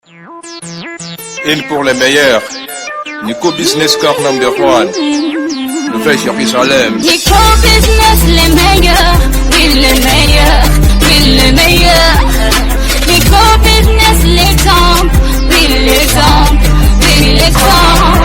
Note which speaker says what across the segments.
Speaker 1: Une pour les meilleurs. Nico Business Car number one. Nouvelle Jérusalem.
Speaker 2: Nico Business, les meilleurs. Oui, les meilleurs. Oui, les meilleurs. Nico Business, l'exemple. Oui, l'exemple. Oui, l'exemple.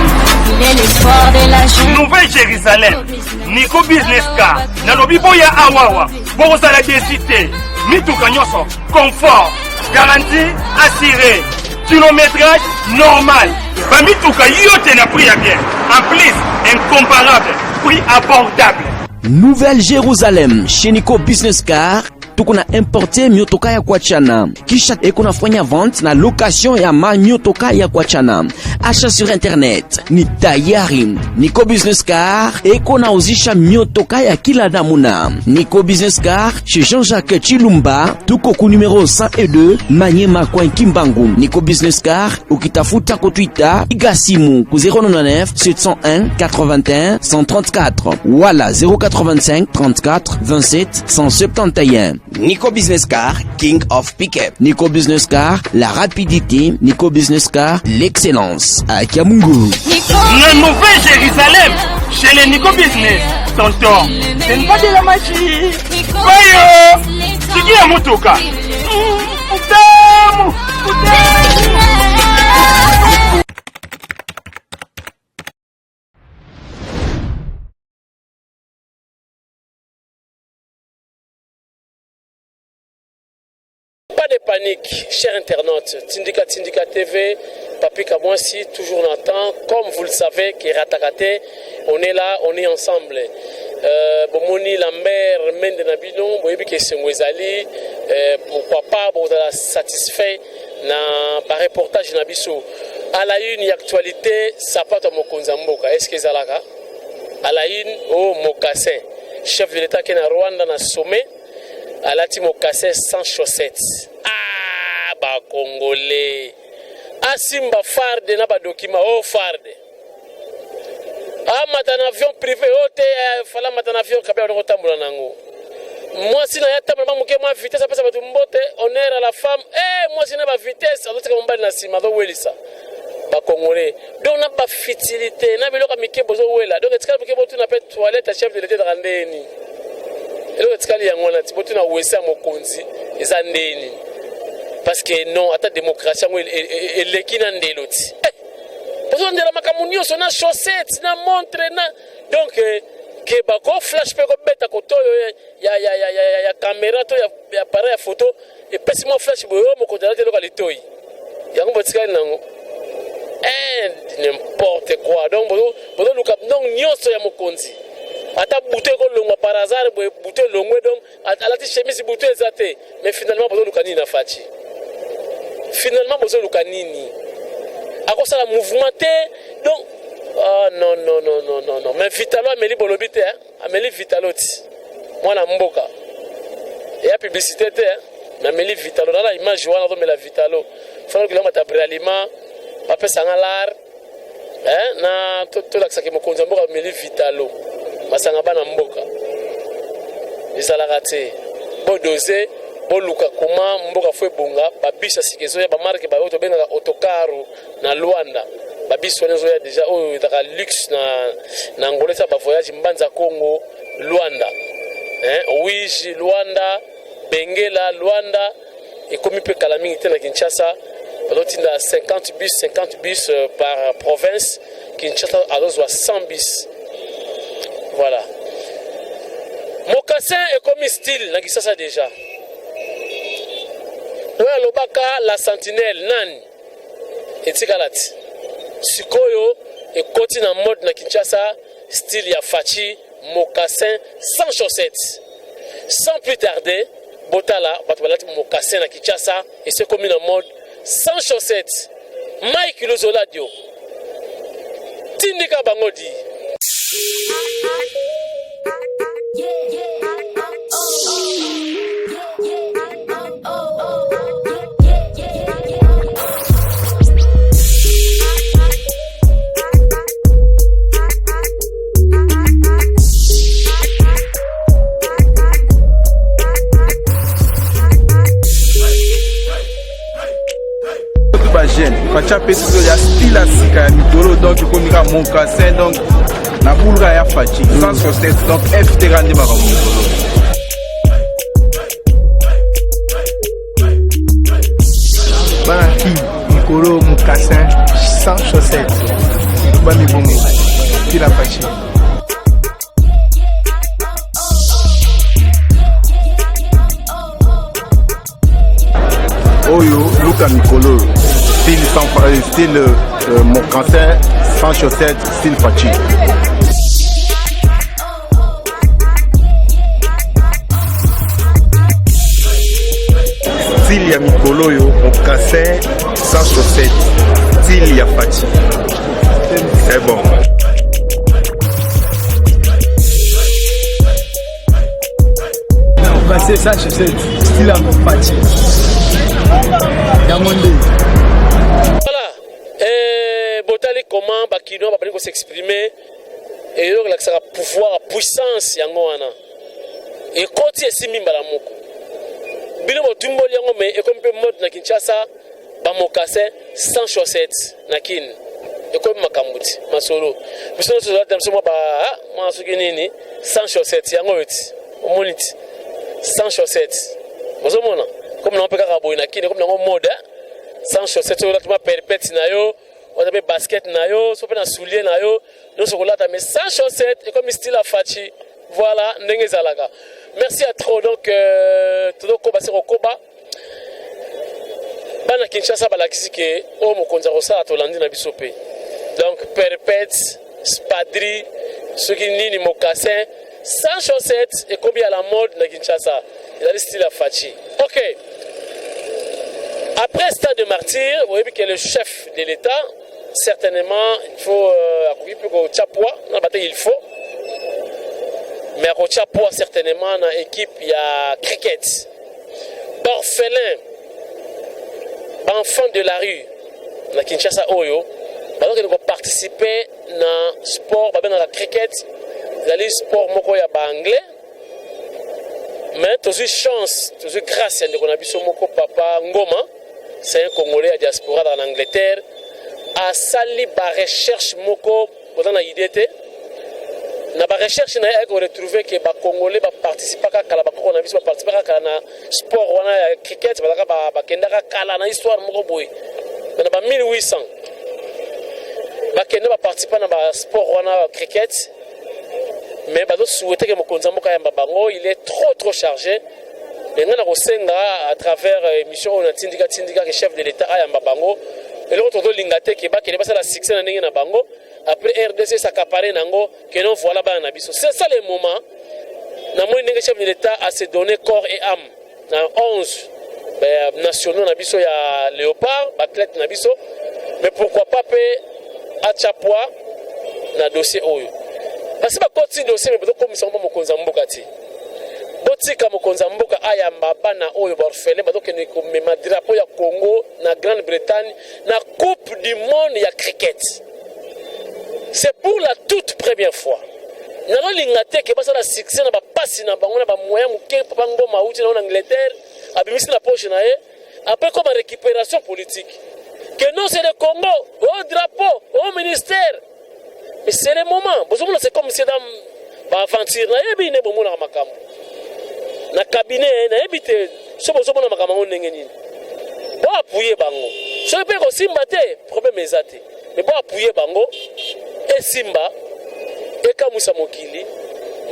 Speaker 2: Il est l'espoir de la jeunesse.
Speaker 3: Nouvelle Jérusalem. Nico Business Car. Nalobi boya awawa. Bokozala déçu te. Mituka nyonso. Confort. Garantie assurée. Kilométrage normal. Bamituka yote na prix ya bien. En plus, incomparable. Prix abordable.
Speaker 4: Nouvelle Jérusalem chez Nico Business Car tuko na importe miotoka ya kuachana, kisha eko nafanya vente na location ya ma miotoka ya kuachana, achat sur internet ni tayari. Nico Business Car eko nauzisha miotoka ya kila namuna. Nico Business Car chez Jean-Jacques Chilumba, tuko ku numero 102 Manyema coin Kimbangu. Nico Business Car ukitafuta kutwita piga simu ku 099 701 81 134 wala 085 34 27 171. Nico Business Car, King of Pickup. Nico Business Car, la rapidité. Nico Business Car, l'excellence. À Kiamungu.
Speaker 2: Nico
Speaker 3: La Nouvelle Jérusalem. Chez les Nico Business. Tonton. Ce n'est pas de la magie. Oyo. Siki ya motoka. Utamu.
Speaker 5: Pas de panique, chers internautes. Tindika Tindika TV, Papi Kamwasi, toujours dans le temps. Comme vous le savez, qui est Ratakate, on est là, on est ensemble. Bomoni Lambert Mende na bino, boyebi ke esengo ezali, pourquoi pas bozala satisfait na ba reportage na biso. À la une ya actualité, sapato ya mokonzi ya mboka, est-ce que ezalaka? À la une, oh mocassin. Chef de l'État qui est na Rwanda na sommet, alati mocassin sans chaussettes. Ah, ba Congolais. Asimba farde na ba document, oh farde. Amata na avion privé, oh te, fala mata na avion kabla ya kotambola nango. Mwasi na ye atambola mwa moke, mwa vitesse, apesa bato mbote, honneur à la femme. Eh, mwasi na ba vitesse, azotika mobali na nsima, azowelisa. Ba Congolais. Donc na ba futilité, na biloko ya mike bozowela. Donc etikali moke botuna pe toilette ya chef de l'État ezalaka ndeni. Eloko etikali yango wana ti botuna wese ya mokonzi eza ndeni. Parce que non, ata démocratie yango eleki na ndelo ti. Eh, bozondela makambo nyonso na chaussette, na montre, na donc ke bako flash pe kobeta kotoyo ya caméra to ya appareil ya photo epesi mwa flash boye, oyo mokonzi alati eloko ya litoi yango botikali nango. Eh, n'importe quoi. Donc bozoluka donc nyonso ya mokonzi, ata buto ekolongwa par hasard boye, buto elongwe, donc alati chemise buto eza te. Mais finalement bozoluka nini na Fatshi? Finalement bozoluka nini? Akosala mouvement te. Donc ah, non non non non non non, mais Vitalo ameli bolobi te, hein? Ameli Vitalo ti mwana mboka eya publicité te, hein? Mais ameli Vitalo na image wana azomela Vitalo, fana okila mata bralima bapesanga lar, hein? Na tolakisaki mokonzi ya mboka ameli Vitalo, masanga bana mboka ezalaka te. Bodose boluka koma mboka fo ebonga, babisi ya sika ezoya, bamarke baoyo tobengaka autocaro na Luanda, babisi wana ezoya deja, oyo ezalaka luxe na Angola, eza bavoyage Mbanza Congo Luanda, hein? Wiji Luanda, Bengela Luanda, ekomi mpe kala mingi te na Kinshasa bazotinda 50 bus, 50 bus par province. Kinshasa azozwa 100 bus. Voilà, mocassin ekomi style na Kinshasa déjà. Oyo alobaka la sentinelle nani etikala ti sikoyo ekoti na mode na Kinshasa, style ya Fatshi, mocassin sans chaussettes. Sans plus tarder, botala bato balati mocassin na Kinshasa, esi ekomi na mode sans chaussettes. Mike Luzoladio tindika bango di.
Speaker 6: bajeune. Fatshi apesi biso ya style ya sika ya mikolo, donc ekomi kaka mocassin, donc na buluka ya Fatshi sans chaussette, donc ftk nde makambo mikolo.
Speaker 7: Bana fille mikolo, mocassin sans chaussette, bami bongo style ya Fatshi.
Speaker 6: Oyo luka mikolo, style sans style mocassin sans chaussette, style Fatshi. Style ya mikolo oyo, mocassin sans chaussette, style ya Fatshi, c'est bon.
Speaker 7: Base sans chaussette, style ya Fatshi, yango nde.
Speaker 5: Voilà, botali comment bakinois babandi kos'exprimer. Eloko elakisaka pouvoir, puissance, yango wana ekoti, esimbi mbala moko. Bino botumboli yango, mais ekomi mpe mode na Kinshasa, bamocassin sans chaussette na Kine ekomi makambo ti masolo. Biso nyonso tozalata biso mwa ba mwa soki nini sans chaussette, yango oyo ti omoni ti sans chaussette, ozomona komi nango mpe kaka boye na Kine, komi nango mode sans chaussette. Soki olati mwa perpète na yo, oza mpe basket na yo, so mpe na soulier na yo nyonso kolata, mais sans chaussette ekomi style ya Fatshi. Voilà ndenge ezalaka. Merci à trop. Donc tozokoba se kokoba. Bana Kinshasa balakisi ke oyo mokonzi akosala, tolandi na biso mpe. Donc perpète, espadrille, soki nini, mocassin sans chaussette ekomi à la mode na Kinshasa, ezali style ya Fatshi. Ok, après Stade de Martyr, oyebi ke le chef de l'État, certainement il faut akoki mpe kotia poids na bate, il faut, mais akotia poids certainement na équipe ya cricket. Baorphelin, baenfant de la rue na Kinshasa oyo bazokende koparticiper na sport babengaka cricket, ezali sport moko ya baanglais. Mais tozwi chance, tozwi grâce ya ndeko na biso moko, papa Ngoma, c'est un Congolais ya diaspora dans l'Angleterre, asali barecherche moko, boza na idée te. Na barecherche na ye, ayaki koretrouver ke bacongolais baparticipaka kala, bakoko na biso baparticipaka kala na sport wana ya cricket. Bazalaka, bakendaka kala na histoire moko boye na ba 1800, bakende baparticipa na basport wana ya cricket. Mais bazosouhaiter ke mokonzi ya mboka ayamba bango. Il est trop trop chargé, mais ngai na kosenga à travers émission oyo natindika tindika ke chef de l'État ayamba bango. Eloko tozolinga te ke bakende basala succès na ndenge na bango, après RDC s'accaparer nango ke non, voilà bana na biso. C'est ça le moment. Namoni ndenge chef de l'État a se donné corps et âme na 11 nationaux na biso ya Léopard, baathlète na biso, mais pourquoi pas mpe atya poids na dossier oyo basi bakoti dossier, mais bazokomisa ngo mokonzi ya mboka ti. Botika mokonzi ya mboka ayamba bana oyo baorphelin bazokende komema drapeau ya Congo na Grande-Bretagne na Coupe du monde ya cricket. C'est pour la toute première fois. Nazolinga te ke basala succès na bapasi na bango, na bamoyen moke. Papa Ngoma auti nango na Angleterre, abimisi na poche na ye, après comme récupération politique que non, c'est le Congo au drapeau au ministère. Mais c'est le moment. Bozomona, c'est comme c'est dans baaventure, nayebi nde bomonaka makambo na cabinet, nayebi te so bozomona makambo yango ndenge nini. Boappuyer bango. Soki mpe kosimba te, problème eza te, mais boappuyer bango, esimba, ekamwisa mokili.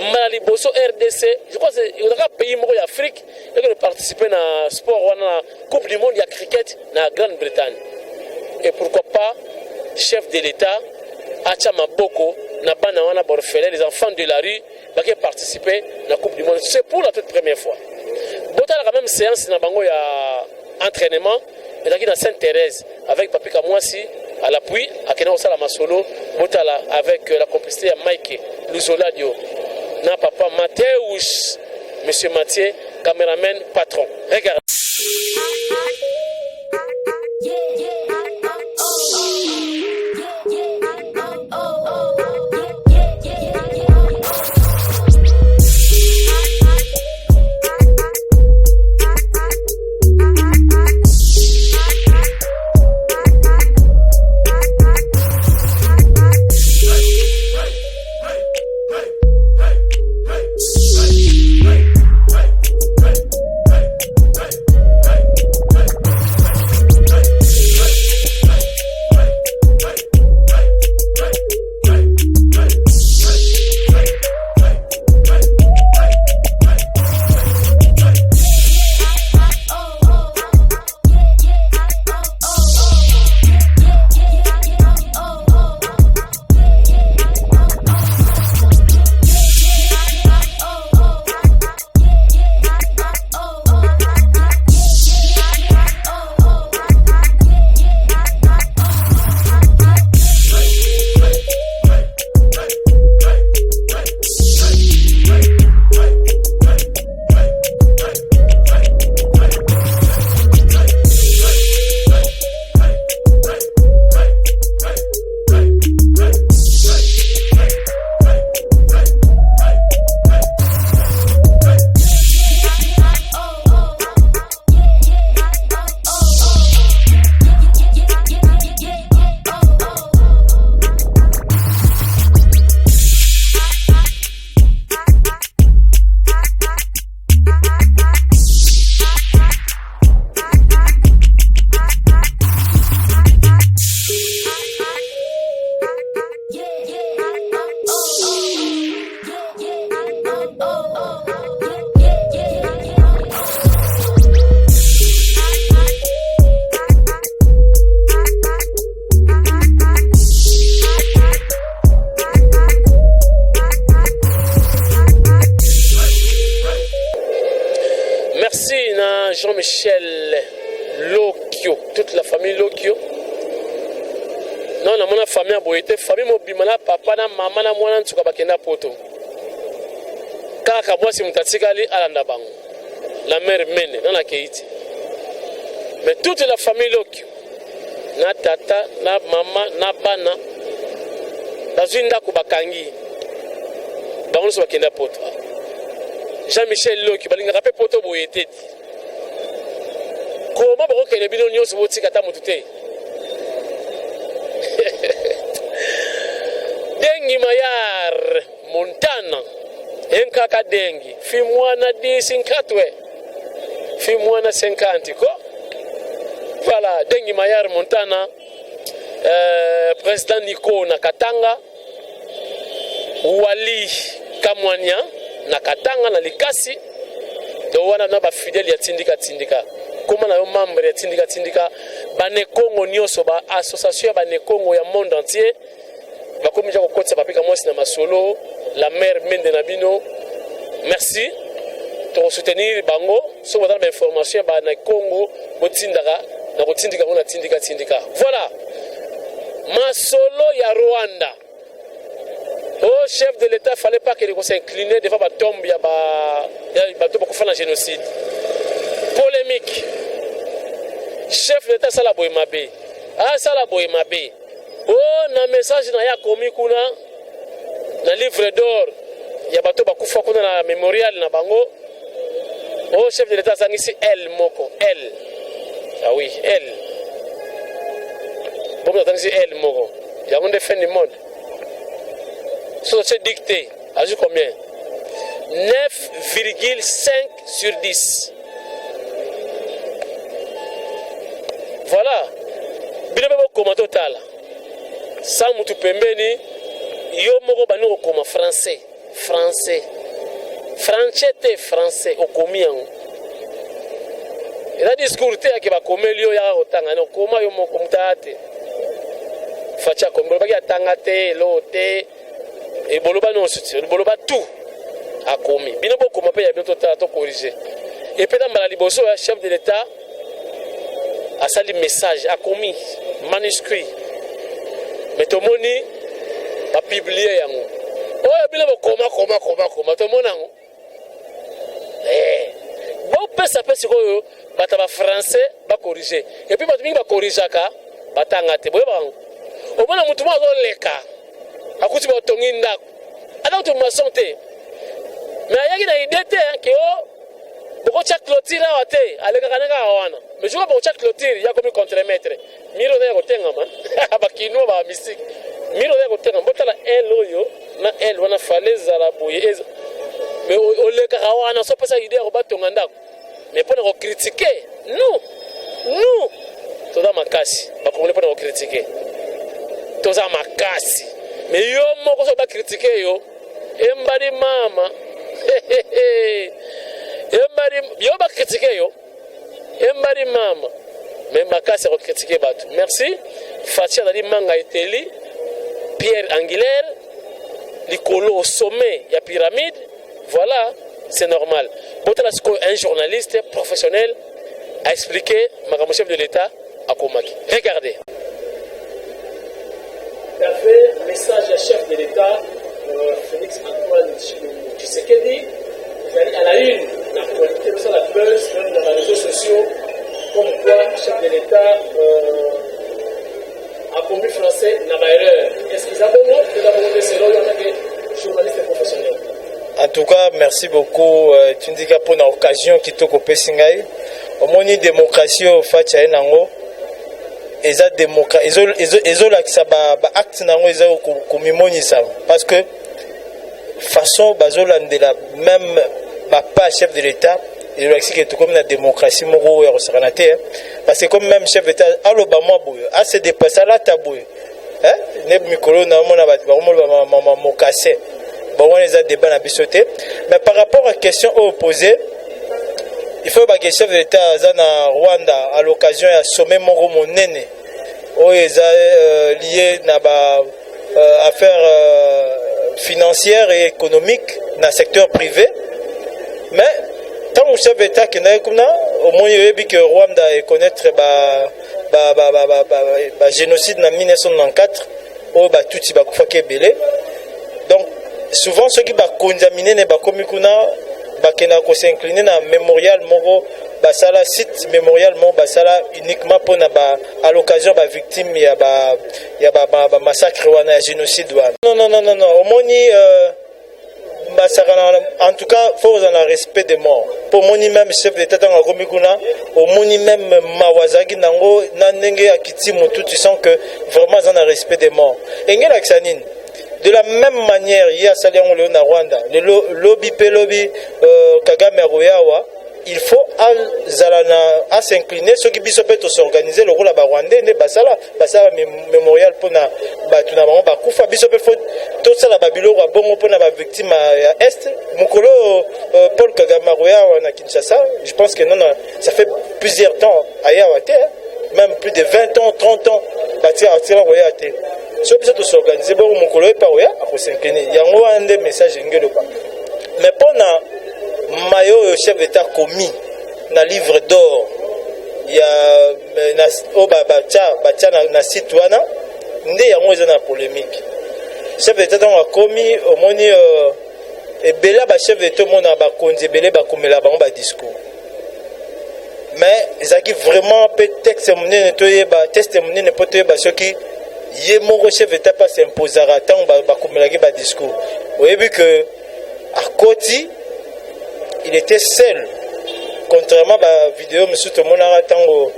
Speaker 5: Mbala liboso RDC, je crois, ezalaka pays moko ya Afrique ekende participer na sport wana, na Coupe du monde ya cricket na Grande-Bretagne. Et pourquoi pas chef de l'État atya maboko na bana wana baorphelin, les enfants de la rue bake participer na Coupe du monde? C'est pour la toute première fois. Botalaka même séance na bango ya entraînement ezalaki na Sainte Thérèse avec Papi Kamwasi à l'appui, akende kosala masolo. Botala avec la complicité ya Mike Luzoladio na papa Mateus, monsieur Mathieu, caméraman patron. Regarde. Lokio, toute la famille Lokio. Non, namona famille ya boye te, famille mobima na papa na mama na mwana nsuka bakenda poto. Kaka mwasi moto atikali alanda bango. La mère mene nana akei te. Mais toute la famille Lokio na tata na mama na bana bazwi ndako bakangi bango nyonso bakenda poto. Jean-Michel Lokio balingaka mpe poto boye te. Koma bokokende bino nyonso botika ata motu te. Dengi Mayar Montana enkaka dengi fi mwana 10 nkatwe fi mwana 50 ko voilà. Dengi Mayar Montana, président Nico na Katanga, Wali Kamwania na Katanga na Likasi. To wana na bafidèle ya Tindika Tindika, koma na yo membre ya Tindika Tindika. Banekongo nyonso, ba association ya banekongo ya monde entier bakomi ja kokotisa Papika Mwasi na masolo, la mère Mende na bino. Merci, tokosoutenir bango. Soki baza na bainformation ya banekongo, botindaka na kotindika yango na Tindika Tindika. Voilà, masolo ya Rwanda. Oh, chef de l'État fallait pas qu'il s'incliner devant ba tombe ya ba ya bato bakufa na génocide. Polémique. Chef de l'État asala boye mabe, asala boye mabe. Oh, na message na ye akomi kuna na livre d'or ya bato bakufa kuna na mémorial na bango. Oh, chef de l'État azangisi L moko, L. Ah oui, L. Bongo azangisi L moko. Yango nde fin du monde. So c'est dicté. Azwi combien? 9,5 sur 10. Voilà. Bino mpe bokoma, totala. Sans mutu pembeni, yo moko bandi kokoma français. Français. Français te, français okomi yango. Eza discours te yake bakomeli yo yaka kotanga, no koma yo moko, moto aya te. Fatshi akomi, bolobaki atanga te, eloko te, eboloba nyonso te, boloba tout akomi. Bino bokoma mpe ya bino, totala, tocorriger. Epe na mbala liboso ya chef de l'État asali message, akomi manuscrit, mais tomoni bapublier yango. Oyo bino bokoma koma koma koma, tomona yango. Bopesa mpe sikoyo bato ya bafrançais bacorriger. Et puis bato mingi bacorrigeaka batanga te, boyebaka yango. Omona motu moko azoleka, akuti batongi ndako, ata kutu maçon te, mais ayaki na idée te ke o bokotya clôture awa te. Alekaka ne kaka wana, mais jour bokotya clôture, ya komi contremaître. Mur oza ya kotengama, bakinois ba mystique, mur oza ya kotengama. Botala L oyo na L wana, fale ezala boye. Mais olekaka wana, so opesa idée ya kobatonga ndako, mais mpona kocritiquer, nous nous toza makasi, bakongoli. Mpona kocritiquer toza makasi, mais yo moko so bacritiquer yo, embali mama, embali yo, bacritiquer yo, embali mama. Mais makasi ya kocritiquer bato. Merci. Fatshi azali manga eteli, pierre angulaire likolo au sommet ya pyramide. Voilà, c'est normal. Botala sikoyo un journaliste professionnel a expliqué makambo chef de l'État akomaki. Regardez. Fait message ya chef de l'État Félix Antoine Tshilombo Tshisekedi ezali à la une na actualité, la buzz même dans les réseaux sociaux, comme quoi chef de l'État akomi français na baerreur. Est-ce que eza bongo? Eza bongo te selon yo en tant que journaliste professionnel?
Speaker 6: En tout cas, merci beaucoup, Tindika, mpona occasion kitoko opesi ngai. Omoni démocratie oyo Fatshi aye nango, eza ezolakisa baacte nango, eza komimonisa, parce que façon bazolandela même bapa chef de l'État ezolakisi ke tokomi na démocratie moko oyo ya kosakana te. Parce que comme même chef d'état aloba mwa boye, ase déplace, alata boye ne mikolo naomona bato bakomoloba mokase. Bon, wana eza débat na biso te. Mais par rapport à question oyo posé, il faut bake chef de l'État aza na Rwanda à l'occasion ya sommet moko monene oyo eza lié na ba affaires financières et économiques na secteur privé. Mais ntango chef d'état akendaki kuna, Omoni, oyebi ke Rwanda econnaître ba génocide na 1994 oyo Batutsi bakufaki ebele. Donc souvent, soki bakonzi ya minene bakomi kuna, bakendaka kos'incliner na mémorial moko basala, site mémorial moko basala uniquement mpona ba à l'occasion bavictime ya ba massacre wana, ya génocide wana. Non, non, non, non, non. Omoni, basakana. En tout cas, faut ozala na respect des morts, mpo omoni même chef d'État, ntango akomi kuna, omoni même mawa azalaki nango na ndenge akiti motu. Tu sens que vraiment aza na respect des morts. Engelakisa nini? De la même manière ye asali yango lelo na Rwanda, lelo, lobi mpe lobi, Kagame akoya awa, il faut azala na as'incliner. Soki biso mpe tos'organiser lokola Barwandais nde basala mémorial mpona bato na bango bakufa, biso mpe faut tosala babiloko ya bongo mpona bavictime ya Est. Mokolo oyo Paul Kagame akoya awa na Kinshasa, je pense que non, ça fait plusieurs temps aya awa te, même plus de 20 ans, 30 ans batika atikala koya te. So biso tos'organiser bongo, mokolo oyo epa koya, akos'incliner. Yango wana nde message elingi eloba. Mais mpona mayo oyo chef d'État komi na livre d'or ya oyo batia na site wana, nde yango eza na polémique. Chef d'État, ntango akomi, omoni, ebele ya bachef d'État, omona bakonzi ebele bakomela bango badiscours, mais ezalaki vraiment mpe texte monene, toyeba texte monene mpo toyeba soki ye moko chef d'État mpe as'imposaka ntango bakomelaki badiscours. Oyebi ke akoti, il était seul, contrairement bavideo mosusu tomonaka ntango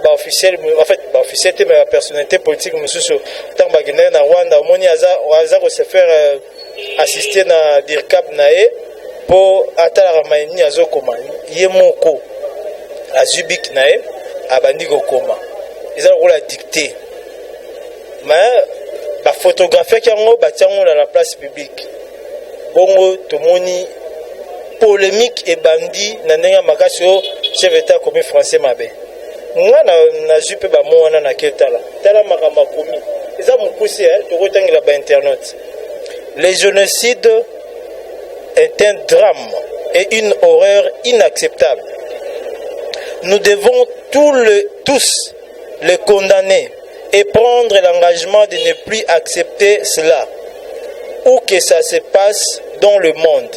Speaker 6: baofficiel, en fait baofficiel te, mais bapersonnalité politique mosusu, ntango bakendaki na Rwanda, omoni aza kose faire assister na dircab na ye mpo atalaka mai nini azokoma. Ye moko azwi bic na ye, abandi kokoma, eza lokola dictée, mais bafotographiaki yango, batia yango na la place publique. Bongo tomoni polémique ebandi na ndenge ya makasi oyo chef d'État akomi français mabe. Nga nazwi mpe bamo wana, nake tala tala makambo akomi, eza mokusi, tokotangela bainternet. "Le génocide est un drame et une horreur inacceptable. Nous devons tous le condamner et prendre l'engagement de ne plus accepter cela, où que ça se passe dans le monde.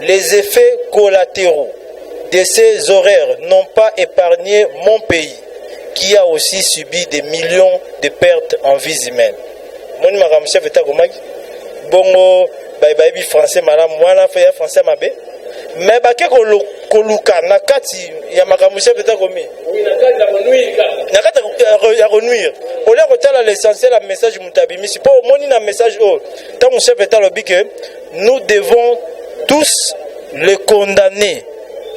Speaker 6: Les effets collatéraux de ces horreurs n'ont pas épargné mon pays, qui a aussi subi des millions de pertes en vies humaines." Moni makambo chef d'État akomaki bongo, bayebi français malamu wana fe ya français mabe, mais bake koluka na kati ya makambo chef d'État komi na kati ya konuire, olia kotala l'essentiel ya message moto abimisi. Mpo omoni na message oyo, ntango chef d'État alobi ke "nous devons tous le condamner",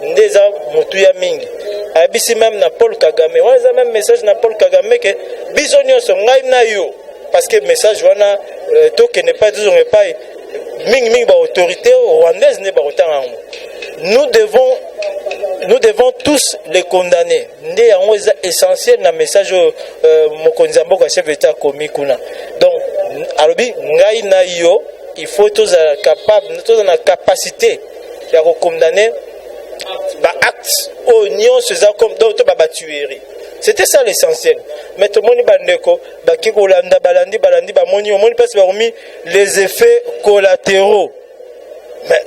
Speaker 6: nde eza motuya mingi. Ayebisi même na Paul Kagame wana, eza même message na Paul Kagame ke biso nyonso, ngai na yo, parce que message wana, tokende epai, tozonga epai, mingimingi baautorité rwandaise nde bakotanga yango. Nous devons tous les condamner, nde yango eza essentiel na message oyo mokonzi ya mboka, chef d'État, akomi kuna. Donc alobi ngai na yo, il faut tozala capable, tozala na capacité ya kocondamner baacte oyo nyonso eza comme donc to babatuerie. C'était ça l'essentiel. Mais tomoni bandeko baki kolanda, balandi, balandi, bamoni, omoni mpasi bakomi "les effets collatéraux", mais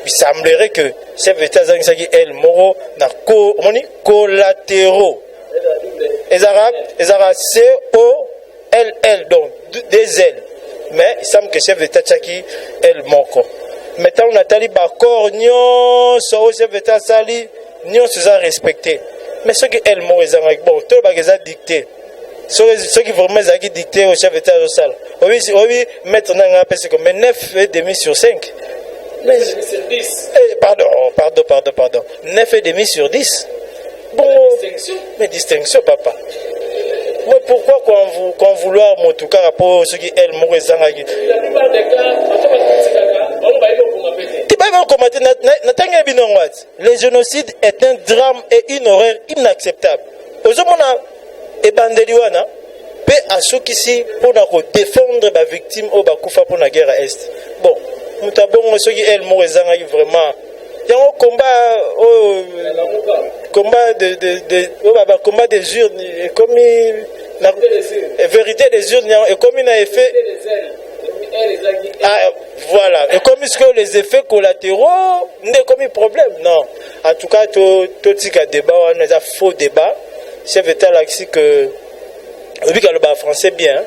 Speaker 6: il semblerait que chef d'État azangisaki l moko na ko. Omoni, collatéraux ezalaka C O L L, donc deux L, mais il semble que chef d'État tiaki L moko. Mais ntango natali baaccord nyonso oyo chef d'État asali, nyonso eza respecté, mais soki L moko ezangaki, bon, tolobaka eza dictée. Soki vraiment ezalaki dictée oyo chef d'État azosala, oyebi, maître na ngai apesi ko mais 9 et demi sur 5. Mais, eh, pardon, pardon, pardon, pardon, 9 et demi sur 10. Bon, mais distinction, papa. Mais pourquoi qu'on vouloir motu kaka mpo soki L moko ezangaki te? Bayebi okoma te. Natangi bino yango ati: "Le génocide est un drame et une horreur inacceptable." Ozomona ebandeli wana mpe asukisi mpona kodéfendre bavictime oyo bakufa mpona guerre ya Est. Bon, moto abongo, soki L moko ezangaki, vraiment Yango combat oyo, combat de de de oyo ba combat des urnes ekomi na vérité des urnes, yango ekomi na effet. Ah, voilà, ekomi sikoyo les effets collatéraux nde ekomi problème. Non, en tout cas totika débat wana, eza faux débat. Chef État alakisi que oyebi kaloba français bien.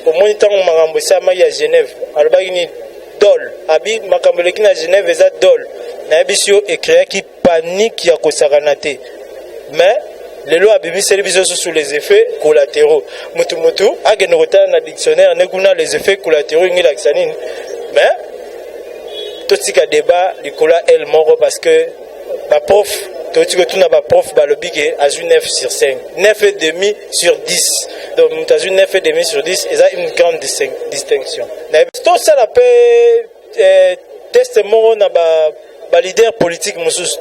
Speaker 6: Omoni ntango makambo esalamaki ya Genève, alobaki nini? Dol abi makambo eleki na Genève eza dol. Nayebisi yo, ecréaki panique ya kosakana te. Mais lelo abimiseli biso susu les effets collatéraux. Mutu mutu akende kotala na dictionnaire ne kuna, les effets collatéraux ingi elakisa nini. Mais totika débat likolo ya ele moko, parce que baprof, toti kotuna baprof, balobi ke azwi 9 sur 5, 9 et demi sur 10. Donc moto azwi 9 et demi sur 10, eza une grande distinction. Tosala mpe test moko na baleader politique mosusu.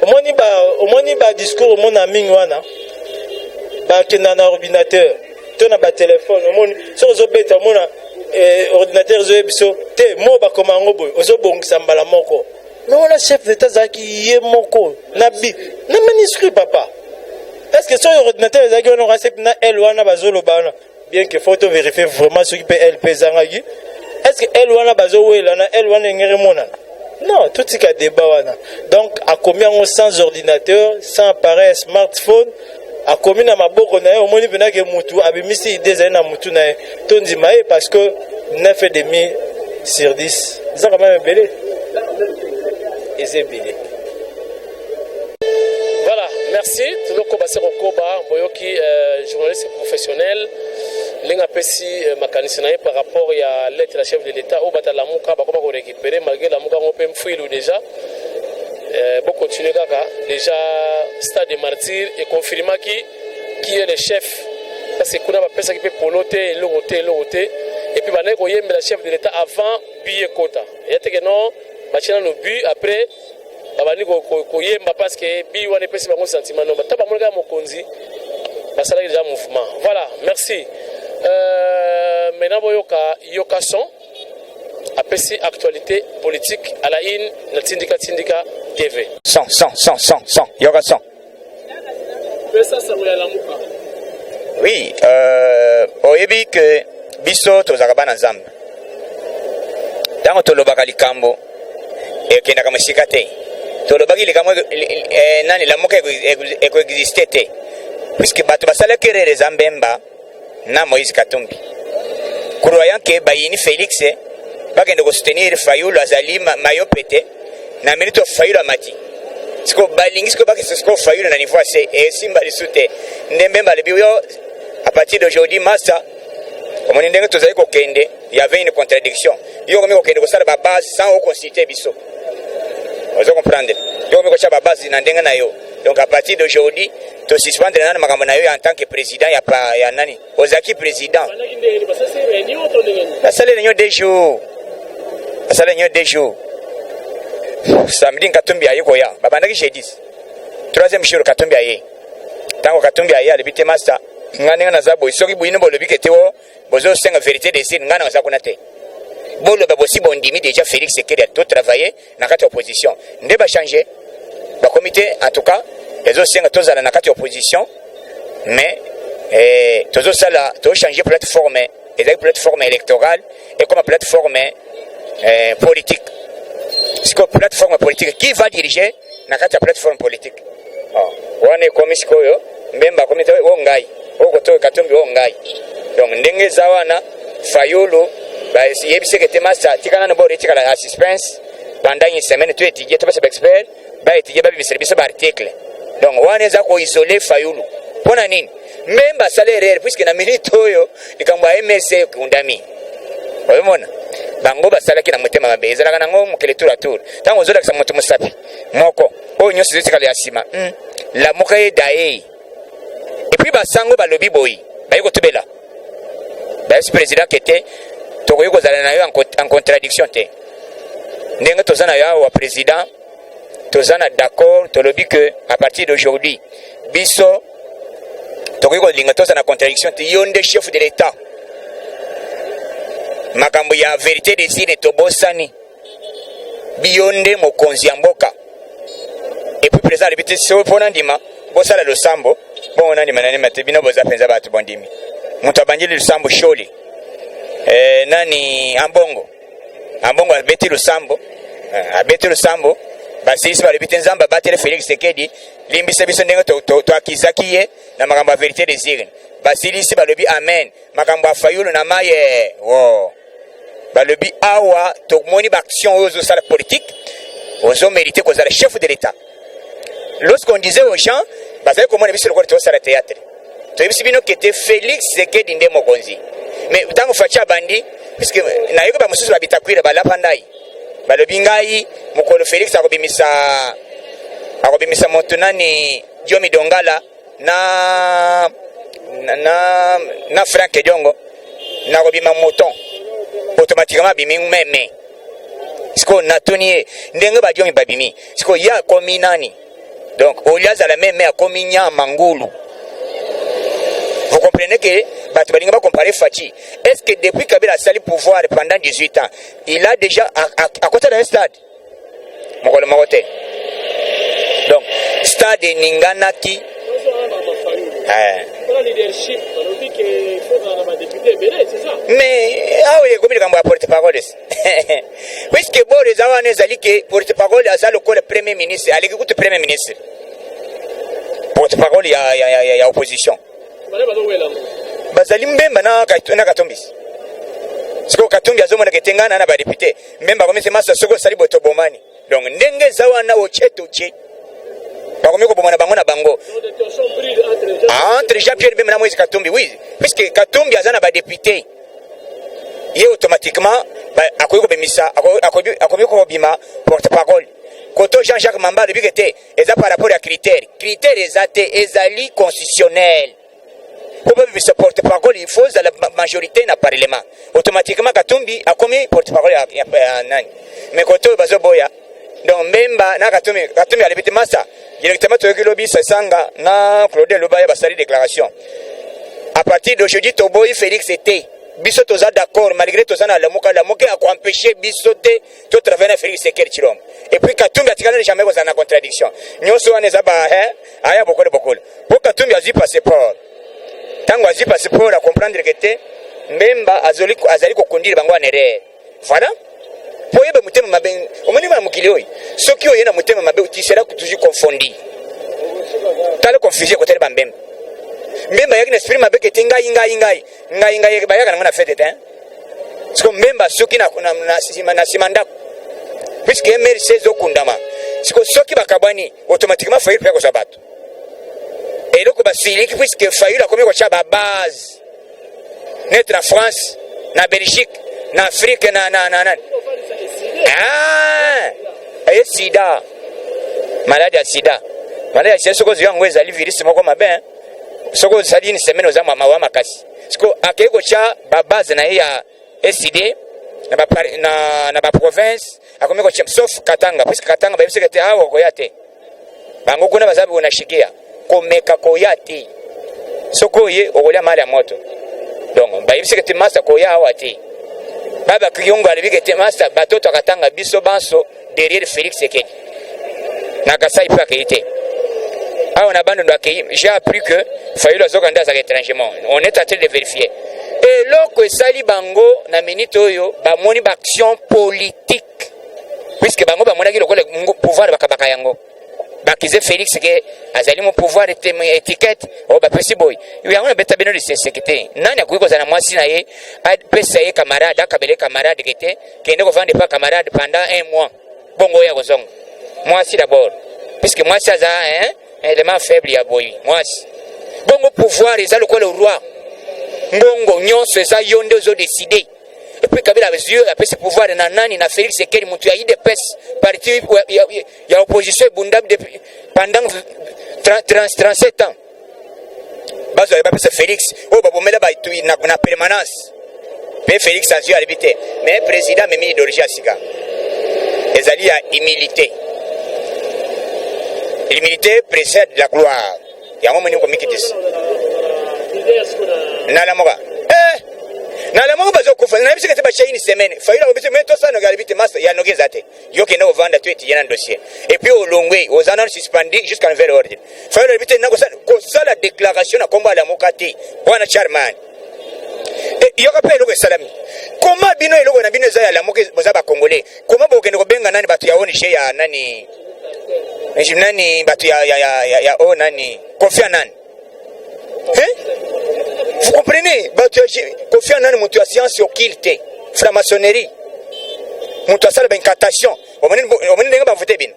Speaker 6: Omoni ba omoni badiscours, omona mingi wana bakenda na ordinateur to na batelefone. Omoni soki ozobeta, omona ordinateur ezoyebi biso te mo bakoma yango boye, ozobongisa mbala moko. Mais wana chef d'État azalaki ye moko na bi na manuscrit, papa. Est ce que soki ordinateur ezalaki wana, okasi na l wana bazoloba wana, bien que faut to vérifier vraiment soki mpe l mpe ezangaki, est ce que l wana bazowela na l wana engere monana? Non, totika débat wana. Donc akomi yango sans ordinateur, sans appareil smartphone, akomi na maboko na ye. Omoni mpenza ke mutu abimisi idée ezali na mutu na ye. Tondima ye, parce que 9 et demi sur 10 eza quand même ebele, eza ebele.
Speaker 5: Voilà, merci. Tozokoba se kokoba. Boyoki journaliste professionnel ndenge apesi makanisi na ye par rapport ya lettre ya chef de l'État oyo bato Lamuka bakoma korécupérer, malgré Lamuka yango mpe mfwilu déjà. Bocontinue kaka. Déjà stade de Martyr econfirmaki qui est le chef, parce que kuna bapesaki mpe polo te, eloko te, eloko te. Et puis bandaki koyembela chef de l'État avant but ekota. Eya teke non, batie nano but, après babandi koyemba, parce que but wana epesi bango sentiment. No ta bamoni kaka mokonzi, basalaki déjà mouvement. Voilà, merci. Maintenant boyoka Yoka Son apesi actualité politique à la une na Tindika Tindika TV.
Speaker 8: 100 100 100 100 100, Yoka Son.
Speaker 5: Pesa sango ya Lamuka.
Speaker 8: Oui, oyebi ke biso tozalaka bana Nzambe. Ntango tolobaka likambo, ekendaka mosika te. Tolobaki likambo nani, Lamuka ekoexiste te, puisque bato basalaki erreur eza Mbemba na Moïse Katumbi, croyant ke bayini Félix, bakende kosoutenir Fayulu. Azali mayo pete na minute oyo Fayulu amati siko, balingi sikoyo bakesa sikoyo Fayulu na niveau ase esimba lisu te. Nde Mbemba alobi yo, à partir d'aujourd'hui, master, omoni ndenge tozali kokende, y avait une contradiction. Yo okomi kokende kosala babase sans oconsulte biso, ozo comprendre? Yo okomi kotya babase na ndenge na yo. Donc à partir d'aujourd'hui, tosuspendre nani makambo na yo en tant que président ya, pa, ya nani, ozalaki président. Basali réunion 2 jours, basali réunion 2 jours. Samedi Katumbi aye koya, babandaki jeudi, troisième jour Katumbi aye. Ntango Katumbi aye, alobi te, master, nga ndenge naza boye, soki bino bolobi ke te o bozosenga vérité des urnes, ngai naza kuna te. Boloba bosi bondimi déjà Félix Tshisekedi, totravaille na kati ya opposition. Nde bachange, bakomi te. En tout cas ezosenga tozala na kati ya opposition, mais tozosala, tozochange plateforme. Ezali plateforme électorale, ekoma plateforme politique. Sikoyo plateforme politique, qui va diriger na kati ya plateforme politique? Oh, wana ekomi sikoyo Mbemba akomi te o ngai o koto Katumbi o ngai. Donc ndenge eza wana, Fayulu bayebisi ete masa tika nano boro etikala ya suspense pendant une semaine, to étudie, topesa baexpert baétudie, babimisela biso baarticle. Donc wana eza koisole Fayulu. Mpo na nini Mbemba asala erreur? Puisque na minute oyo likambo ya MLC ekundami. Ozomona bango basalaki na motema mabe. Ezalaka nango mokili tour à tour. Ntango ozolakisa moto mosapi moko, oyo nyonso ezotikala ya nsima. Lamuka eda ye. Et puis basango balobi boyi, bayi kotubela, bayebisi président ke te, tokoki kozala na yo en contradiction te. Ndenge toza na yo awa, président, toza na d'accord. Tolobi que à partir d'aujourd'hui, biso tokoki kolinga toza na contradiction te. Yo nde chef de l'État. Makambo ya vérité des urnes tobosani. Biyo nde mokonzi ya mboka. Et puis président alobi te soki mpo nandima bosala losambo bongo nandima nandima te bino boza mpenza bato bondimi. Moto abandeli losambo sholi eh, nani Ambongo Ambongo abeti losambo eh, abeti losambo basilisi balobi te Nzambe abatele Felix Tshisekedi limbisa biso ndenge toakizaki to, to ye na makambo ya verite des urnes. Basilisi balobi amen makambo ya Fayulu na maye wo balobi awa tomoni ba action oyo ozosala politique ozo mérite kozala chef de l'état. Lorsqu'on disait aux gens bazali komona biso lokola tozosala théâtre, toyebisi bino kete Félix Tshisekedi nde mokonzi. Mais ntango Fatshi abandi, puisque nayoki bamosusu babitakwira balapa ndai balobi ngai mokolo Félix akobimisa akobimisa moto nani Diomi Dongala na na na Frank Diongo nakobima mouton automatiquement abimi meme. Sikoyo natuni ye ndenge badiomi babimi sikoyo ye akomi nani? Donc olie azala meme akomi nyama ngulu. Vous comprenez que bato balingi bacompare Fatshi. Est ce que depuis Kabila asali pouvoir pendant 18 ans, il a déjà akota na stade mokolo moko te? Donc stade eninganaki. Mais awa ekomi likambo ya porte parole, puisque bord eza wana ezali ke porte parole aza lokola premier ministre, aleki kutu premier ministre, porte parole ya, ya, ya, ya opposition bazali Mbemba na, na Katumbi. Sikoyo Katumbi azomonaka ete ngai na na badepute Mbemba akomisi masa soki osali boye tobomani. Donc ndenge eza wana otie totie bakomi kobomana bango na bango entre Jean Pierre Bemba na Moïse Katumbi. Oui, puisque Katumbi aza na badepute, ye automatiquement akoki kobimisa akoki kobima porte parole. Koto Jean Jacques Mamba alobi ke te eza par rapport ya critère. Critère eza te, ezali constitutionnel. Mpo babimisa porte parole, il faut ozala majorité na parlement. Automatiquement Katumbi akomi porte parole ya, ya, ya nani. Mais koto oyo bazoboya donc Mbemba na Katumbi. Katumbi alobi te masa directement. Toyoki lobi Sesanga na Claude Lubaya basali déclaration: à partir d'aujourd'hui toboyi Félix te, biso toza d'accord malgré toza na Lamuka. Lamuka akoempêche biso te totravaille na Félix Tshisekedi Tshilombo. Et puis Katumbi atikali jamais kozala na contradiction. Nyonso wana eza ba aya bokolo bokolo mpo Katumbi azwi passeport. Ntango azwi passeport, acomprendre ke te Mbemba azali, azali kokondire bango en erreur. Voilà, mpo oyeba motema mabe omoni bana mokili oyo, soki oye na motema mabe, tu seras toujours confondu. Tala confusion ekotali bambemba. Mbemba ayaki na esprit mabe kete ngai ngai ngai ngai ngai bayaka nango na fete te. Siko Mbemba soki na, na, na, na, na nsima ndako, puisque MRC ezokundama siko, soki bakabwani automatiquement Fayulu mpe akozwa bato. Eloko basiliki puisque Fayulu akomi kotya babase neti na France, na Belgique, na Afrique, na na na nani. Ah, eye sida, maladi ya sida, maladi ya sida. Soki ozwi yango, ezali virus moko mabe. Soki osali une semaine, oza mawa makasi. Siko akei kotya babase na ye ya ECiDé na baprovince, akomi kotya sauf Katanga, puisque Katanga bayebisaka te awa koya te. Bango kuna baza na shikia komeka koya te, soki oye okolia mali ya moto. Donc bayebisaka te masa koya awa te. Baba Kiyongo alobi ke te masa batoto akatanga biso banso derrière Félix Tshisekedi. Na Kasai mpe akei te, awa na Bandundu akei. J'ai appris que Fayulu azoka nde azaka étrangement, on est en train de vérifier. Eloko esali bango na minute oyo, bamoni baaction politique, puisque bango bamonaki lokola pouvoir bakabaka yango. Bakize Félix ke azali mo pouvoir étiquette oyo bapesi boye yango. Nabeta bino liseseke te. Nani akoki kozala na mwasi na ye, apesa ye camarade, akabele camarade ke te kende kovanda epa camarade pendant un mois, bongo oyo akozonga mwasi d'abord, puisque mwasi aza hein, élément faible ya boyi mwasi. Bongo pouvoir eza lokola roi, mbongo nyonso eza yo nde ozodécider. Et puis Kabila azwi apesi pouvoir na nani? Na Félix Tshisekedi, moto ya UDPS, parti ya, ya, ya opposition ebunda depuis pendant 30, 37 ans. Bazwa bapesa Félix oyo babomela bato na, na permanence. Mpe Félix azwi, alobi te mais président amemi idéologie ya sika, ezali ya humilité. L'humilité précède la gloire. Yango moni komikitisa nalamuka eh! Na Lamuka bazokufa, nayebisi ke te batia une semaine. Fayulu alobi te, mais tosala noki, alobi te masta ya noki eza te. Yo kende ovanda to étudier na dossier. Et puis olongwe, oza nanu suspendu jusqu'à nouvel ordre. Fayulu alobi te nakosala kosala déclaration na kombo ya Lamuka te. Bwana chairman. E, yoka mpe eloko esalami. Koma bino eloko na bino eza ya Lamuka, boza ba Congolais. Koma bokende kobenga nani bato ya ONG ya nani nani bato ya ya ya ya, ya o nani Kofi Annan. Hein? Vous comprenez? Bato ya Kofi Annan moto ya science occulte, franc-maçonnerie. Moto asala ba incantation. Omoni omoni ndenge ba voter bino.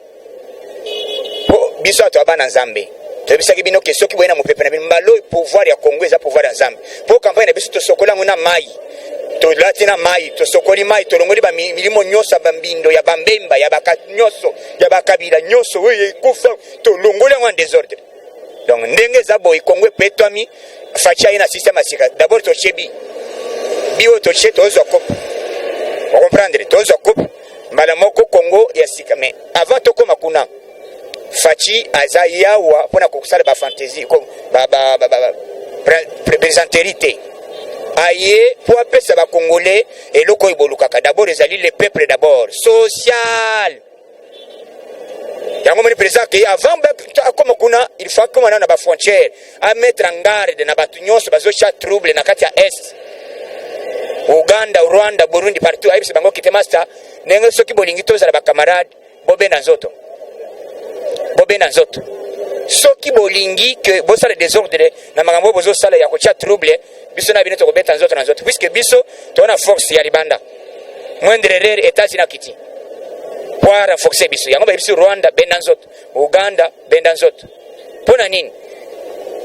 Speaker 8: Po biso ato bana Nzambe. Toyebisaki bino ke soki boye na mopepe na bino mbala oyo pouvoir ya Congo eza pouvoir ya Nzambe. Po campagne na biso tosokola yango na mai. Tolati na mai, tosokoli mai, tolongoli ba milimo nyonso ya bambindo, ya bambemba, ya baka nyonso, ya bakabila nyonso oyo ekufa, tolongoli yango en désordre. Donc ndenge eza boye Congo epetwami, Fatshi aye na système ya sika. D'abord totie bi bi oyo totie, tozwa coupe, ocomprendre, tozwa coupe mbala moko Congo ya sika. Mais avant tokóma kuna, Fatshi aza yawa mpona kosala ba fantaisie, ba, ba, ba, ba, plaisanterie te. Aye mpo apesa Bacongolais eloko oyo bolukaka. D'abord ezali le peuple d'abord, social. Yango moni président ke avant akoma kuna, il faut akoma nano na bafrontière, amettre en garde na bato nyonso bazotya trouble na kati ya Est, Uganda, Rwanda, Burundi, partout. Ayebisa bango kite master ndenge soki bolingi tozala bacamarade, bobenda nzoto, bobenda nzoto. Soki bolingi ke bosala désordre na makambo oyo bozosala ya kotia trouble, biso na bino tokobeta nzoto na nzoto, puisque biso toza na force ya libanda. Moindre erreur, États-Unis akiti po renforcer biso. Yango bayebisi Rwanda benda nzoto, Uganda benda nzoto. Mpo na nini?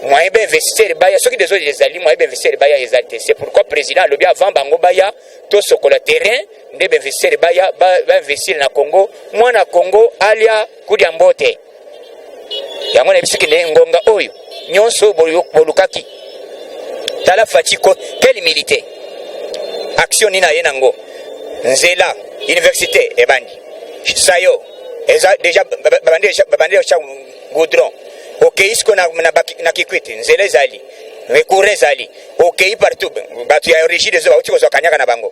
Speaker 8: Moyen bainvestisseur baya, soki désordre ezali, moyen bainvestisseur baya ezali te. C'est pourquoi président alobi avant bango baya, tosokola terrain nde bainvestisseur baya bainvestir na Congo, mwana Congo alia kudia mbote. Yango nayebisi kende ngonga oyo nyonso bolukaki. Tala Fatshi ko quelle humilité, action nini aye nango? Nzela, université ebandi, sayo eza déjà babandi déjà goudron. Okei siko na Kikwit, nzela ezali, recours ezali, okei partout. Bato ya Régie des eaux bauti kozwa kanyaka na bango,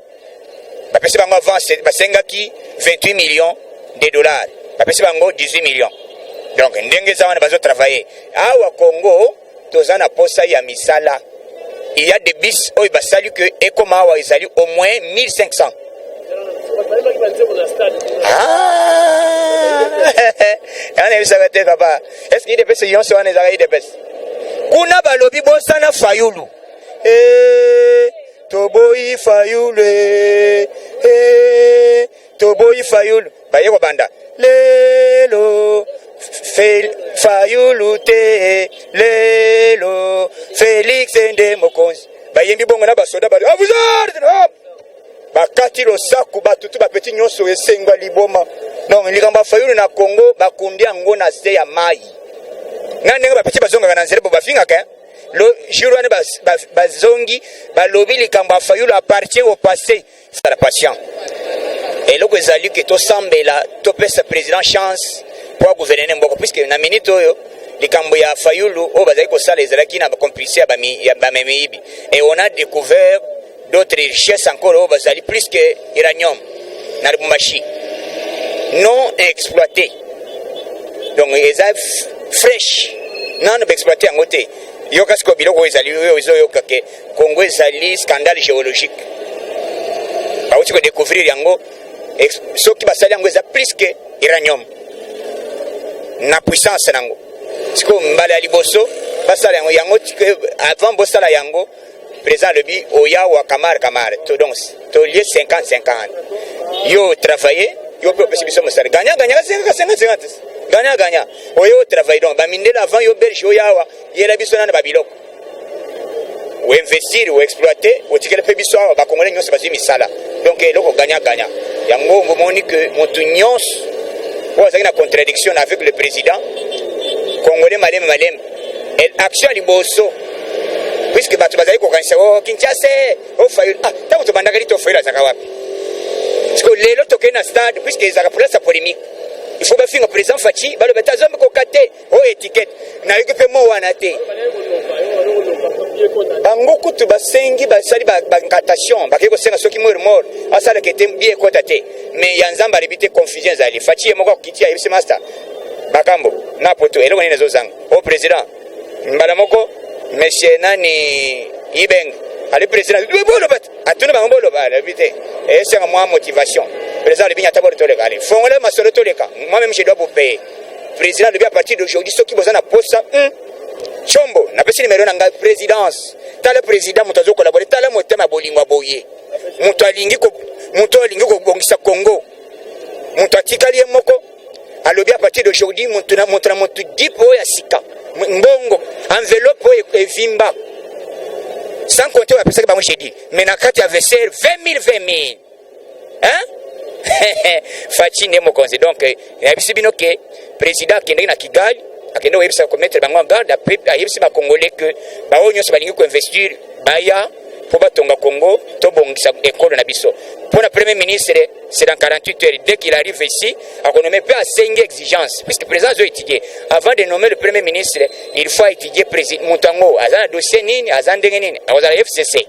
Speaker 8: bapesi bango avance. Basengaki 28 millions de dollars, bapesi bango 18 millions. Donc ndenge eza wana, bazotravaille awa. Congo toza na posa ya misala. Il y a des bus oyo basali ke ekoma awa, ezali au moins 1500. Ah! Yango nayebisaka te papa, est ce que UDPS nyonso wana ezalaka UDPS? Kuna balobi bosana Fayulu. Eh, toboyi Fayulu, eh, toboyi Fayulu. Baye kobanda lelo Fayulu te, lelo Félix nde mokonzi. Bayembi bongo na basoda bali, "À vos ordres!" Bakati losaku, batutu bapeti nyonso, esengwa liboma. Donc likambo ya Fayulu na Congo, bakundi yango na se ya mai. Na ndenge bapeti bazongaka na nzela bo bafingaka le jour wana, bazongi balobi likambo ya Fayulu appartient au passé. Sala patient. Eloko ezali ke tosambela, topesa président chance po agouverner mboka, puisque na minute oyo likambo ya Fayulu oyo bazali kosala ezalaki na bacomplice ya bamemiyibi, et on a découvert d'autres richesses encore oyo bazali plus que uranium na Lubumbashi non exploité. Donc eza fresh, nano baexploite yango te. Yoka sikoyo biloko oyo ezali, oyo ezoyoka ke Congo ezali scandale géologique. Bauti kodécouvrir yango. Soki basali yango, eza plus que uranium na puissance nango. Sikoyo mbala ya liboso basala yango. Yango avant bosala yango, président alobi oyawa kamar kamar to, donc tolie 50 50. Yo travailler, yo mpe opesi biso mosala, gagnant gagnant, 50 50 50, gagnant gagnant. Oyo otravaille, donc bamindele avant yo belge oyo awa yela biso nana babiloko, oinvestir, oexploite, otikeli mpe biso awa, Bakongole nyonso bazwi misala. Donc eloko gagnant gagnant. Yango bomoni ke motu nyonso oyo azalaki na contradiction avec le président congolais, maleme maleme, action ya liboso, puisque bato bazali kokanisa o Kinshasa o Fayulu. Ah, ntango tobandaka li to Fayulu azalaka wapi? Siko lelo tokei na stade, puisque ezalaka place ya polémique. Il faut bafinga président Fatshi, baloba te azombi koka te, oyo étiquette. Nayoki mpe mo wana te. Bango kutu basengi, basali baincantation, bakei kosenga soki mort mort asalaka ete bi ekota te. Mais ya Nzambe alobi te, confusion ezali. Fatshi ye moko akiti, ayebisi master bakambo na poto eloko nini ezozanga o président. Mbala moko monsieur nani Ibeng ali président boloba, atuni bango boloba, alobi te esenga mwa motivation. Président alobi nyata bolo toleka, ale fongola masolo toleka. Moi même je dois vous payer. Président alobi à partir d'aujourd'hui soki boza na posa Chombo, napesi numéro na ngai présidence. Tala président, moto azocollaborer, tala motema bolingo boye, moto alingi, moto alingi kobongisa Congo, moto atikali ye moko. Alobi à partir d'aujourd'hui moto na moto na moto jeep oyo ya sika, mbongo enveloppe oyo evimba, sans compter oyo apesaki bango jeudi, mais na kati ya vestiaire 20 000 20 000, hein. Fatshi nde mokonzi. Donc nayebisi bino ke président akendeki na Kigali, akende koyebisa, komettre bango en garde. Ayebisi bacongolais ke baoyo nyonso balingi koinvestir baya mpo batonga Congo, tobongisa ekolo na biso. Mpo na premier ministre, c'est dans 48 heures, dès qu'il arrive ici akonommer. Mpe asengi exigence, puisque président azo étudier. Avant de nommer le premier ministre, il faut étudier moto yango aza na dossier nini, aza ndenge nini, akozala FCC,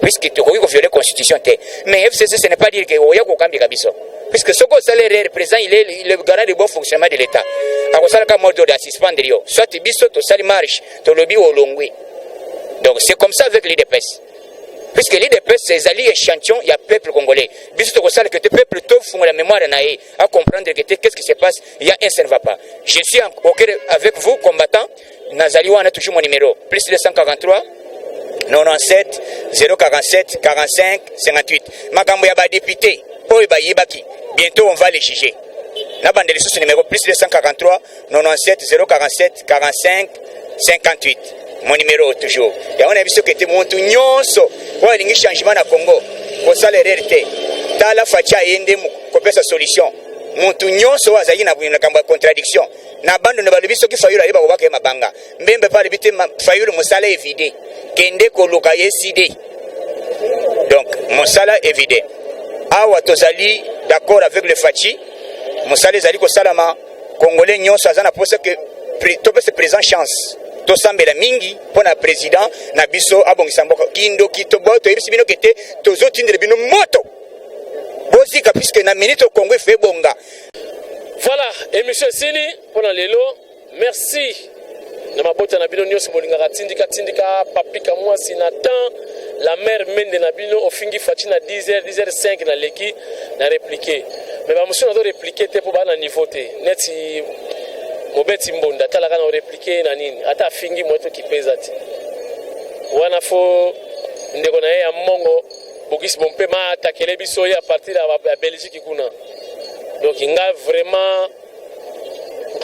Speaker 8: puisque tokoki kovioler constitution te. Mais FCC, ce n'est pas dire que oya kokambika biso, puisque soki osala erreur, président, il est le garant du bon fonctionnement de l'État, akosalaka mot d'ordre ya suspendre yo, soit biso tosali marche, tolobi olongwi. Donc c'est comme ça avec l'UDPS, puisque l'UDPS ezali échantillon ya peuple congolais. Biso tokosala ke te peuple tofungola mémoire na ye, à comprendre que te qu'est-ce qui se passe, il y a un, ça ne va pas. Je suis en, ok avec vous combattant, nazali wana toujours. Mon numéro plus 243 97 047 45 58. Makambo ya badéputé oyo bayebaki, bientôt on va les juger. Na bande lisusu numéro plus 243 97 047 45 58, mon numéro toujours. Yango na biso kete motu nyonso oyo alingi changement na Congo kosala erreur te. Tala Fatshi aye nde kopesa solution. Motu nyonso oyo azalaki na makambo ya contradiction na bandondo, balobi soki Fayulu ayeba kobaka ye mabanga mbembe mpe alobi te Fayulu mosala evide, kende koluka ye side. Donc mosala evide awa, tozali d'accord avec le Fatshi. Mosala ezali kosalama. Congolais nyonso aza na posa ke topesa président chance, tosambela mingi mpo na président na biso abongisa mboka. Kindoki toyebisi bino ke te tozotindela bino moto bozika, puisque na minute Congo efe ebonga.
Speaker 5: Voilà, émission esili mpona lelo. Merci na mabota na bino nyonso bolingaka Tindika Tindika. Papika mwasi na temps la mare mende na bino ofingi Fatshi na 10 h 10 h 5 naleki na réplique, mais bamosusu nazo réplique te mpo baa na niveau te. Neti mobeti mbonda, atalaka na oréplique na nini? Ata afingi moye tokipe eza te wana. Fo ndeko na ye ya mbongo bokisi bompema atakele biso ye à partir ya Belgique kuna. Donc nga vraiment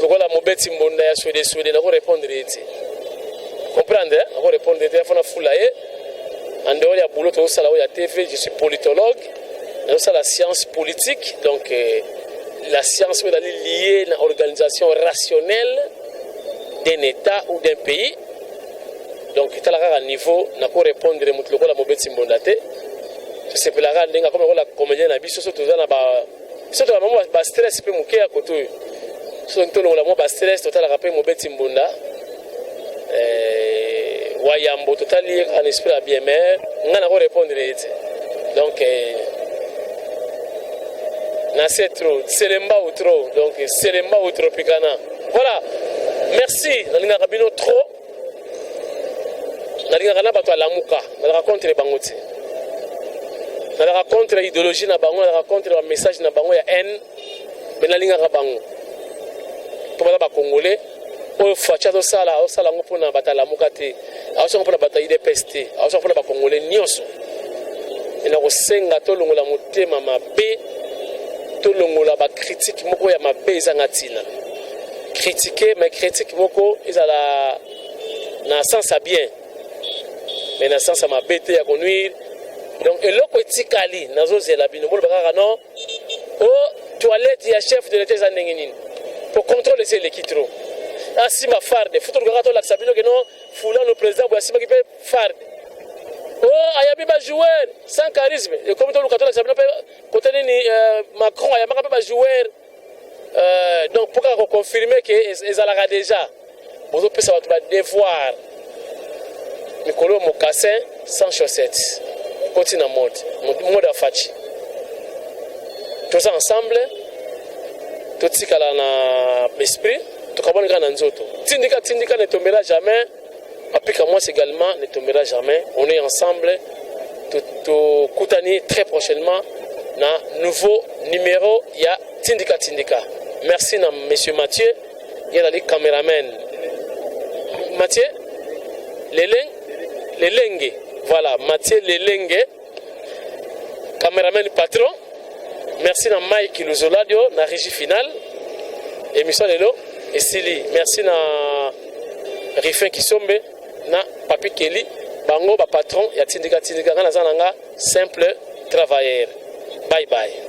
Speaker 5: lokola mobeti mbonda ya swede swede, nako répondre ye te, comprendre, nako répondre te. Afona fula ye en dehors ya boulot tozosala oyo ya TV. Je suis politologue, nazosala science politique. Donc la science oyo ezali liée na organisation rationnelle d'un état ou d'un pays. Donc etala kaka niveau, nako répondre moto lokola mobeti mbonda te. Tosepelaka ndenge akoma lokola comédien na biso. So toza na ba biso toza mwa bastress mpe moke ya kote oyo, so tolongola mwa bastress, totalaka mpe mobeti mbonda wayambo, totali ye kaka na esprit ya bien, mais ngai nako répondre ye te. Donc na se trop selemba ou trop, donc selemba ou tropicana. Voilà, merci. Nalingaka bino trop, nalingaka na bato alamuka. Nalaka contre bango te, nalaka contre idéologie na bango, nalaka contre bamessage na bango ya haine, mais nalingaka bango mpo baza bacongolais. Oyo Fatshi azosala, azosala yango mpona bato alamuka te, azosala mpona bato ya UDPS te, azosala mpona bacongolais nyonso. Ena kosenga tolongola motema mabe, tolongola bacritique moko ya mabe ezanga ntina. Critique, mais critique moko ezala na sens ya bien, mais na sens ya mabe te, ya konuire. Donc eloko etikali, nazozela bino boloba kaka non o toilette ya chef de l'état eza ndenge nini, po contrôle esi eleki trop. Asimba farde fu tolukaka tolakisa bino ke non, fulano président boye asimbaki mpe farde. O ayabi bajoueur sans charisme, ekomi toluka tolakisa bino mpe kote nini. Macron ayambaka mpe bajoueur. Donc mpo kaka koconfirme ke ezalaka déjà, bozopesa bato badevoir. Mikolo mocassin sans chaussette koti na mode, mode afaci. Toza ensemble, totikala na esprit, tokabwani kaka na nzoto. Tindika Tindika ne tombera jamais, Papika Mwasi également ne tombera jamais. On est ensemble, tokutani très prochainement na nouveau numéro ya Tindika Tindika. Merci na monsieur Mathieu, ye azali cameraman. Mathieu Leleng, Lelenge, voilà, Mathieu Lelenge, cameraman patron. Merci na Mike Luzoladio na régie finale. Émission lelo esili. Merci na Rifin Kisombe na Papi Kelly, bango bapatron ya Tindika Tindika. Nga naza na nga simple travailleur. Bye bye.